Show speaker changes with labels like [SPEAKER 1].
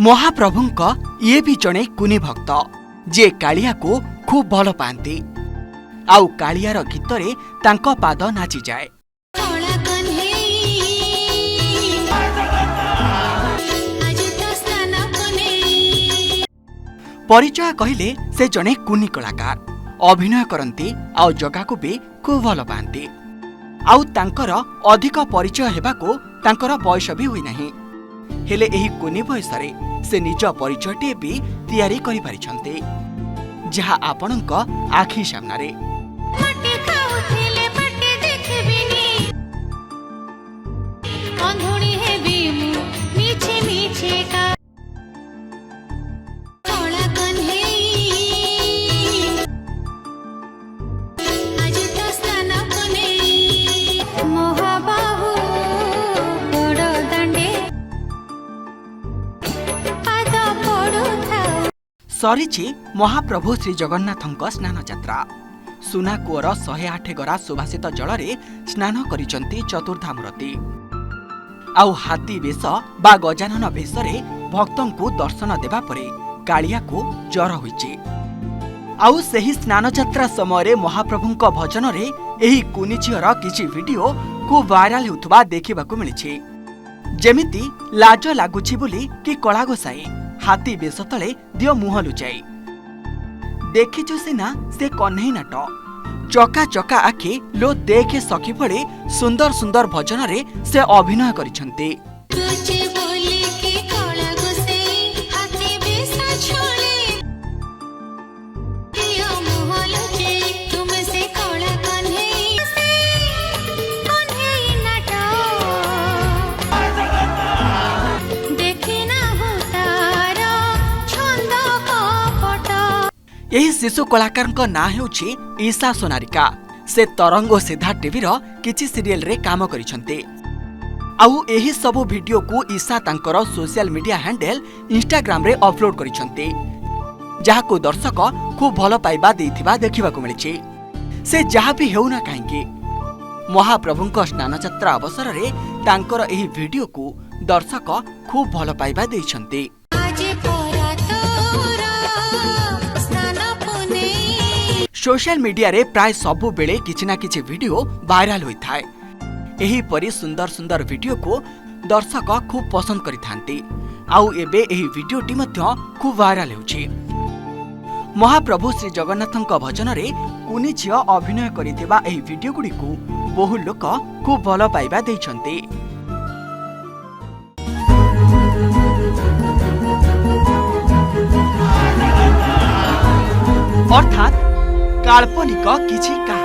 [SPEAKER 1] ମହାପ୍ରଭୁଙ୍କ ଇଏ ବି ଜଣେ କୁନି ଭକ୍ତ, ଯିଏ କାଳିଆକୁ ଖୁବ୍ ଭଲ ପାଆନ୍ତି ଆଉ କାଳିଆର ଗୀତରେ ତାଙ୍କ ପାଦ ନାଚିଯାଏ।
[SPEAKER 2] କଳା କହ୍ନେଇ ଆଜି ତ ସ୍ନାନ ପୁନେଇ।
[SPEAKER 1] ପରିଚୟ କହିଲେ ସେ ଜଣେ କୁନି କଳାକାର, ଅଭିନୟ କରନ୍ତି ଆଉ ଜଗାକୁ ବି ଖୁବ୍ ଭଲ ପାଆନ୍ତି। ଆଉ ତାଙ୍କର ଅଧିକ ପରିଚୟ ହେବାକୁ ତାଙ୍କର ବୟସ ବି ହୋଇନାହିଁ, ହେଲେ ଏହି କୁନି ବୟସରେ ସେ ନିଜ ପରିଚୟଟିଏ ବି ତିଆରି କରିପାରିଛନ୍ତି, ଯାହା ଆପଣଙ୍କ ଆଖି ସାମ୍ନାରେ।
[SPEAKER 2] ମାଟି ଖାଉଥିଲେ ମାଟି ଦେଖିବିନି, ଅନ୍ଧୁଣୀ ହେବି ମୁଁ ମିଛି ମିଛିକା। କଳା କହ୍ନେଇ ଆଜି ତ ସ୍ନାନ ପୁନେଇ, ମହାବାହୁ ବଡ଼ ଦାଣ୍ଡେ ପାଦ ପଡୁଥାଉ।
[SPEAKER 1] ସରିଛି ମହାପ୍ରଭୁ ଶ୍ରୀଜଗନ୍ନାଥଙ୍କ ସ୍ନାନଯାତ୍ରା। ସୁନା କୂଅର 108 ଗରା ସୁବାସିତ ଜଳରେ ସ୍ନାନ କରିଛନ୍ତି ଚତୁର୍ଦ୍ଧାମୂର୍ତ୍ତି। ଆଉ ହାତୀ ବେଶ ବା ଗଜାନନ ବେଶରେ ଭକ୍ତଙ୍କୁ ଦର୍ଶନ ଦେବା ପରେ କାଳିଆକୁ ଜ୍ୱର ହୋଇଛି। ଆଉ ସେହି ସ୍ନାନଯାତ୍ରା ସମୟରେ ମହାପ୍ରଭୁଙ୍କ ଭଜନରେ ଏହି କୁନି ଝିଅର କିଛି ଭିଡିଓ ଖୁବ୍ ଭାଇରାଲ ହେଉଥିବା ଦେଖିବାକୁ ମିଳିଛି। ଯେମିତି ଲାଜ ଲାଗୁଛି ବୋଲି କି କଳା ଗୋସାଇ, ହାତୀ ବେଶ ତଳେ ଦିଅ ମୁହଁ ଲୁଚାଇ, ଦେଖିଛୁ ସିନା ସେ କହ୍ନେଇ ନାଟ, ଚକା ଚକା ଆଖି ଲୋ ଦେଖେ ସଖୀ ଭଳି ସୁନ୍ଦର ସୁନ୍ଦର ଭଜନରେ ସେ ଅଭିନୟ କରିଛନ୍ତି।
[SPEAKER 2] ତୁଝେ ବୋଲିକି କଳା ଗୋସେଇ, ହାତୀ ବେଶ ଛଳେ ଦିଅ ମୁହଁ ଲୁଚେଇ, ତୁମେ ସେ କଳା କହ୍ନେଇ, ସେ କହ୍ନେଇ ନାଟ ଦେଖି ନାହୁଁ ତାର ଛନ୍ଦ କପଟ।
[SPEAKER 1] ଏହି ଶିଶୁ କଳାକାରଙ୍କ ନାଁ ହେଉଛି ଈଶା ସୋନାରିକା। ସେ ତରଙ୍ଗ ଓ ସିଦ୍ଧାର୍ଥ ଟିଭିର କିଛି ସିରିଏଲରେ କାମ କରିଛନ୍ତି। ଆଉ ଏହି ସବୁ ଭିଡିଓକୁ ଈଶା ତାଙ୍କର ସୋସିଆଲ ମିଡିଆ ହ୍ୟାଣ୍ଡେଲ ଇନଷ୍ଟାଗ୍ରାମରେ ଅପଲୋଡ କରିଛନ୍ତି, ଯାହାକୁ ଦର୍ଶକ ଖୁବ୍ ଭଲ ପାଇବା ଦେଇଥିବା ଦେଖିବାକୁ ମିଳିଛି। ସେ ଯାହା ବି ହେଉନା କାହିଁକି, ମହାପ୍ରଭୁଙ୍କ ସ୍ନାନଯାତ୍ରା ଅବସରରେ ତାଙ୍କର ଏହି ଭିଡିଓକୁ ଦର୍ଶକ ଖୁବ୍ ଭଲ ପାଇବା ଦେଇଛନ୍ତି।
[SPEAKER 2] ଆଜି ପରା ତୋର ସ୍ନାନ ପୁନେଇ।
[SPEAKER 1] ସୋସିଆଲ ମିଡିଆରେ ପ୍ରାୟ ସବୁବେଳେ କିଛି ନା କିଛି ଭିଡିଓ ଭାଇରାଲ ହୋଇଥାଏ। ଏହିପରି ସୁନ୍ଦର ସୁନ୍ଦର ଭିଡିଓକୁ ଦର୍ଶକ ଖୁବ୍ ପସନ୍ଦ କରିଥାନ୍ତି। ଆଉ ଏବେ ଏହି ଭିଡିଓଟି ମଧ୍ୟ ଖୁବ୍ ଭାଇରାଲ ହେଉଛି। ମହାପ୍ରଭୁ ଶ୍ରୀ ଜଗନ୍ନାଥଙ୍କ ଭଜନରେ କୁନି ଝିଅ ଅଭିନୟ କରିଥିବା ଏହି ଭିଡିଓଗୁଡ଼ିକୁ ବହୁ ଲୋକ ଖୁବ୍ ଭଲ ପାଇବା ଦେଇଛନ୍ତି। ଅର୍ଥାତ୍ କାଳ୍ପନିକ କିଛି କାହାଣୀ।